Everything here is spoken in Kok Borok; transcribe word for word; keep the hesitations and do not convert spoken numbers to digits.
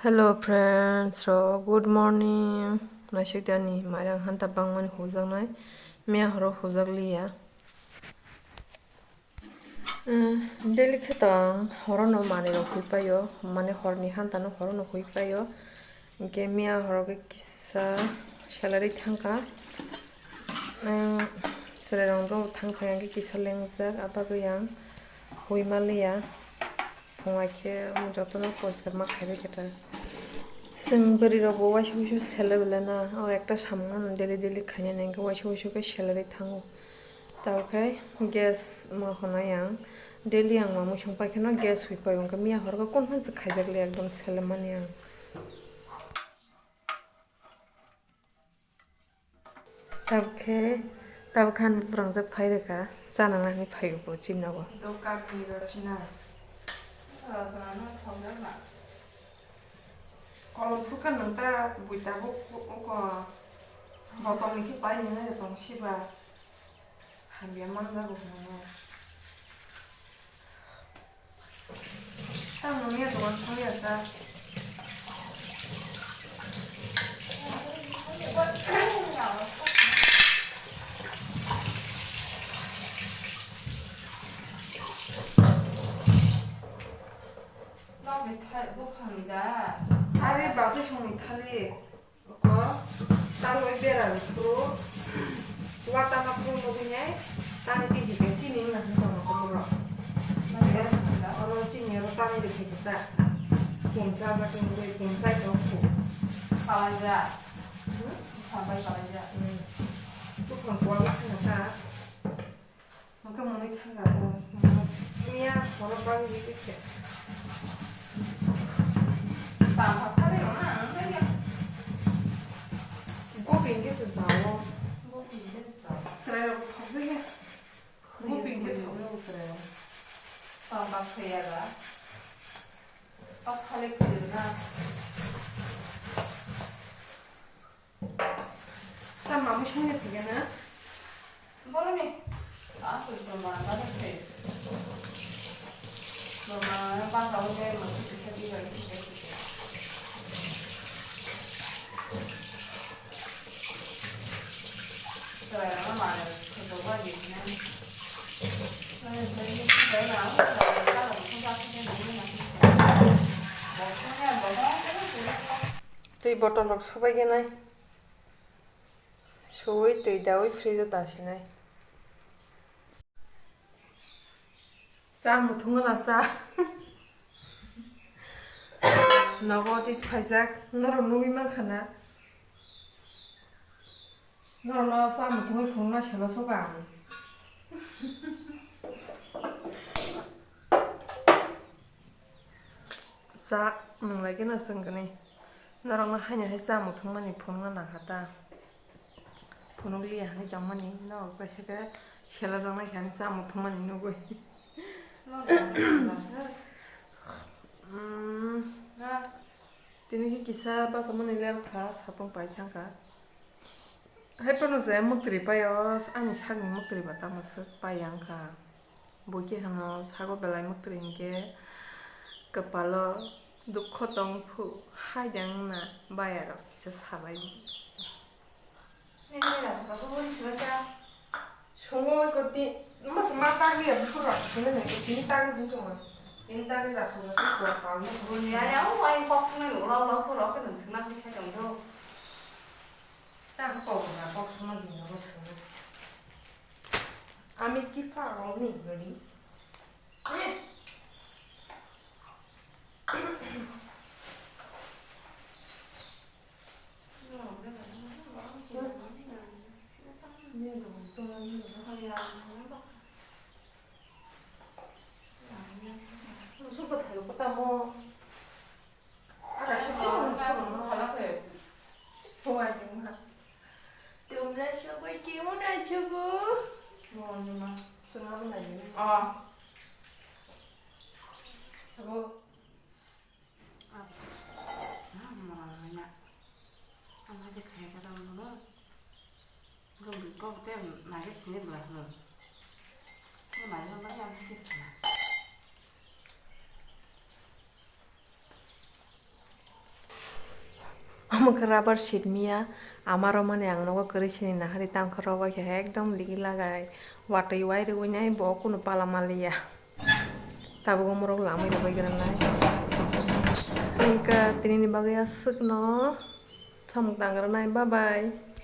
Hello friends rok, good morning. Naisik dani mairang hanta bangmani hujaknai, miya horo hujak liya. Daily khe to ang horono manwi rok hui paio, mane horni hanta no horono hui paio. Hinkhe miya horo khe kisa salary thangkha. Chwrairok no thangphai hinkhe kisa lengjak, abagwi ang hui manliya. Phunga khe jotono poriskar ma khaibai khe ta. Chwng bwrwi rok bo waisa waisa sele belai na, o ekta samung no daily daily khainani hinkhe waisa waisa khe salary thango. Tabukhe gas ma honai ang, daily ang mamwi song pai kheno gas hui pai, hinkhe miya horo khe kunu se khaijak le ekdom sele mani ang. Tabukhe, tabukhe ani bwrangjak phai rwkha, chana nani phaibo chini nogo. Dokan ni rw china. Rw chana no thok jak na. Kolom phuru khe nwng ta bui tabuk uko botol ni khe pai nini tong siba. Hamya manjago hwnwi. Tamo ya dogan thangya ta. Nokni thai buphangni da. Are bwsai songni thalik. Ko, taloi bera rw phuru, watama phuru nugwi nai, tani tiji khe chini wngna hwn tongma kubugrok. Oro chini oro tani rw khe kwchak. Pungsa ba khe nugwi pungsa tong khu. Palaijak. Hmm? Sabai palaijak. Hmm. Buphang kuwak la khna ta. Hwnkhe mwnwi thangkha o. Miya horo bangwi twi khe. Tangkha phari rwna ang tei ya. Gobi hwnkhe se jawo. Gobi hwnkhe se jawo. Chwrairok thokjagya. Gobi hwnkhe thokjago chwrairok. Tangkha khaiya ba. Pathale khaiya na. Sa mamwi songya thwikhe na? Boroni. Aswk joma bana khe. Joma bangkha wngkhe mokhe kisa bibai kisa kisa. Chwrairokno manwi khwtokma di hinani. Twi bottle rok subai gwnai. Suwi twi dawi fridge o ta sinai. Cha muthungna cha. Nogo tis phaijak, norok nugwi mankha na. Norokno cha muthungwi phunukna selo suka ang. Cha nwnglai kheno chwng kwnwi. Norokno haino hai cha muthungmani phunukna nangkha ta? Phunukliya hinwi tongmani, norok kaisa khe selajaknai khe ani cha muthungmani nugwi. Umm, tini khe kisa bachomani lerkha, satung pai thangkha. Hai phano je muktri paio, ani sakni muktri ba tamo swk pai yang kha. Bo khe hwno sago belai muktri hinkhe kwpalo dukho tong phu, hai de wngna bayarok kisa sabai. Songo ko ti, mas ma tagni ya bufur rok sini ne ko tini tagni hin chuma. Tini tagni rok sini ko ko tal mo. Boni ya ya o ai kok sini lo lo lo ko rok ke nang sini na bisa jong do. Ta ko ko na kok suma din ko sini. Ami ki fa ro ni gari. তোমরা সবাই কেমন আছো গো? Mokhe rubber sheet miya, amaro mani ang nogo kwrwi sini nahari tamkhe rogo khe ekdom ligi lagai watwi wai rwui nai bo kunu pala maliya. Tabuk omorok lamwi rwbai granai. Wngkha tinini bagwi aswkno samung tangrwnai, bye bye.